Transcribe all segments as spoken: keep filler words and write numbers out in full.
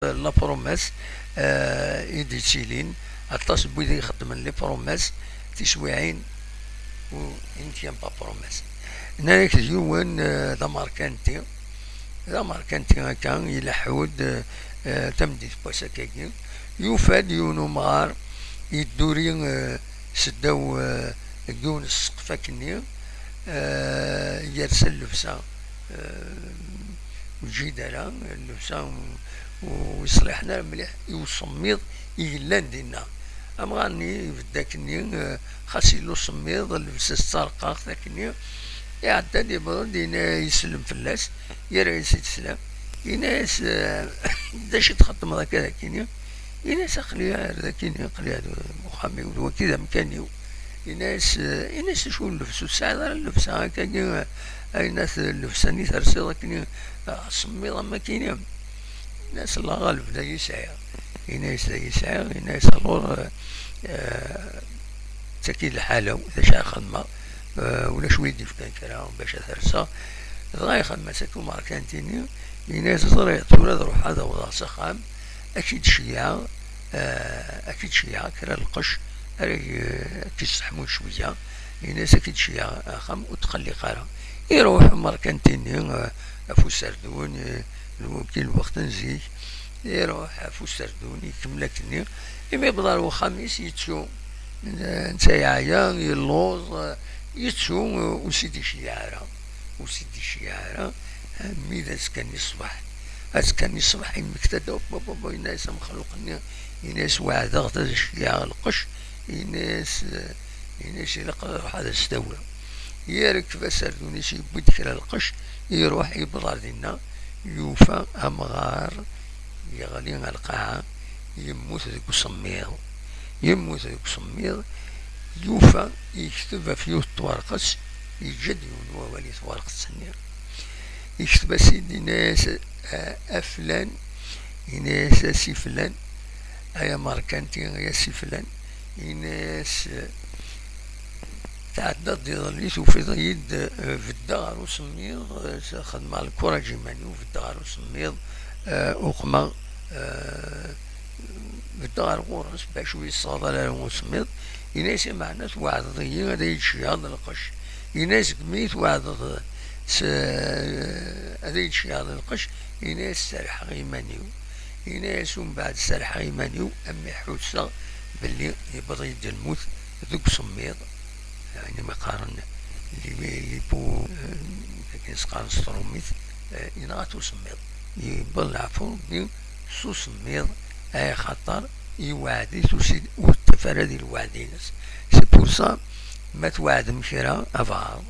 la promesse, eh, i d-yettilin, aṭas n wid i ixeddmen les promesses tiswiɛin, ou il ne tient pas promesse. Nnan-ak d yiwen, eh, d amerkanti, d amerkanti akka, ileḥḥu-d, eh, tameddit n wass akkagi, yufa-d yiwen umɣar yedduri, eh, seddaw, eh, deg yiwen n ssqef akkenni, eh, yersa llebsa, eh, ur ǧid ara, llebsa ur, ur yeṣliḥen ara mliḥ i usemmiḍ i yellan dinna. Amɣar-nni ibedd akkenni, eh, xas yella usemmiḍ, llebsa-s d tarqaqt akkenni, iɛedda-d, yewweḍ-d, yenna-, isellem fell-as, yerra-yas-id sslam, yenna-yas, eh, d acu i txeddmeḍ akka d akkenni? Yenna-yas, aql-i ar d akkenni, aql-i ar uxxam-iw, d waki d amkan-iw. Yenna-yas, eh, yenna-yas, acu n llebsa, ur tesɛiḍ ara llebsa akkagi, eh, ayen at llebsa-nni tersiḍ akkenni, eh, asemmiḍ am akkenni? Yenna-yas, Allah ɣaleb, d ayi sɛiɣ. Yenna-yas, d ayi sɛiɣ. Yenna-yas, alors, eh, eh, d tagi lḥala-w, d acu ara xedmeɣ? Eh, ulac wi d-yefkan kra bac ad t-rseɣ. Dɣa ixdem-as akka umerkanti-nni, yenna-yas, ẓriɣ, tura ad ruḥeɣ ad awḍeɣ s axxam, ad k-id-ceyyɛeɣ, eh, ad k-id-ceyyɛeɣ kra n lqecc, ara k-, ad k-yesseḥmun cwiya. Yenna-yas, ad k-id-ceyyɛeɣ axxam, ur tqelliq ara. Iruḥ umerkanti-nni, eh, ɣef userdun, eh, lwakil lweqt n zik, iruḥ ɣef userdun, ikemmel akkenni, imi yewweḍ ɣer wexxam-is, yettu. Netta yeɛya, yelluẓ, yettu, ur s-id-iceyyeɛ ara. Ur s-id-iceyyeɛ ara, armi d azekka-nni ṣṣbeḥ. Azekka-nni ṣṣbeḥ, yemmekta-d, hop, hop, hop, yenna-yas amexluq-nni, yenna-yas, weɛdeɣ-t ad ceyyɛeɣ lqecc, yenna-yas, yenna-yas, ilaq ad ruḥeɣ ad as-t-awiɣ. Yerkeb aserdun-is, yewwi-d kra lqecc, iruḥ, yewweḍ ɣer dinna, yufa amɣar yeɣli ɣer lqaɛa, yemmut deg usemmiḍ. Yemmut deg usemmiḍ, yufa yekteb ɣef yiwet n twerqet, yeǧǧa-d yiwen wawal i twerqet-nni. Yekteb-as-id, yenna-yas, a, a flan, yenna-yas, a si flan, ay amerkanti, ay a si flan, yenna-yas, tɛeddaḍ-d iḍelli, tufiḍ-iyi-d, eh, beddeɣ ɣer usemmiḍ, eh, xedmeɣ lkuraǧ iman-iw, beddeɣ ɣer usemmiḍ, eh, uqmeɣ, eh, beddeɣ ɣer ɣur-s, bac ur yessaḍal ara usemmiḍ. Yenna-yas, meɛna tweɛdeḍ-iyi ad iyi-d-tceyyɛeḍ lqecc. Yenna-yas, deg mi tweɛdeḍ s, eh, ad iyi-d-tceyyɛeḍ lqecc, yenna-yas, serrḥeɣ iman-iw. Yenna-yas, umbeɛd serrḥeɣ iman-iw, am mi ḥusseɣ belli yewweḍ-iyi-d lmut deg usemmiḍ, yeɛni ma qqaren lipo, eh, akken s-qqaren s trumit, eh, yenɣa-t usemmiḍ. Yewweḍ leɛfu-nni s usemmiḍ, axaṭer iweɛd-it, ur s-, ur yettaf ara di lweɛd-ines. C'est pour ça, ma tweɛdem kra, abeɛḍ,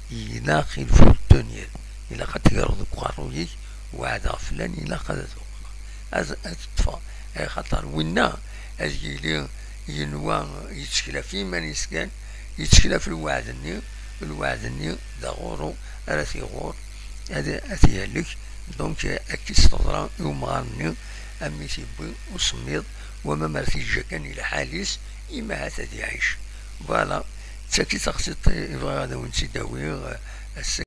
ilaq il faut le tenir. Ilaq ad tegreḍ deg uqerruy-ik, weɛdeɣ flan, ilaq ad t-uqmeɣ. Ad, ad t-ṭṭfeɣ. Axaṭer winna ad yili yenwa yettkel ɣef yiman-is kan, yettkel ɣef lweɛd-nni, lweɛd-nni d aɣuru ara t-iɣur, ad, ad t-ihlek. Donc, akka i s-teḍra i umɣar-nni, am mi t-yewwi usemmiḍ, wama mer t-yeǧǧa kan i lḥal-is, imi ahat ad iɛic. Voilà, d tagi taqsiṭ i bɣiɣ ad awen-tt-id-awiɣ, ass-a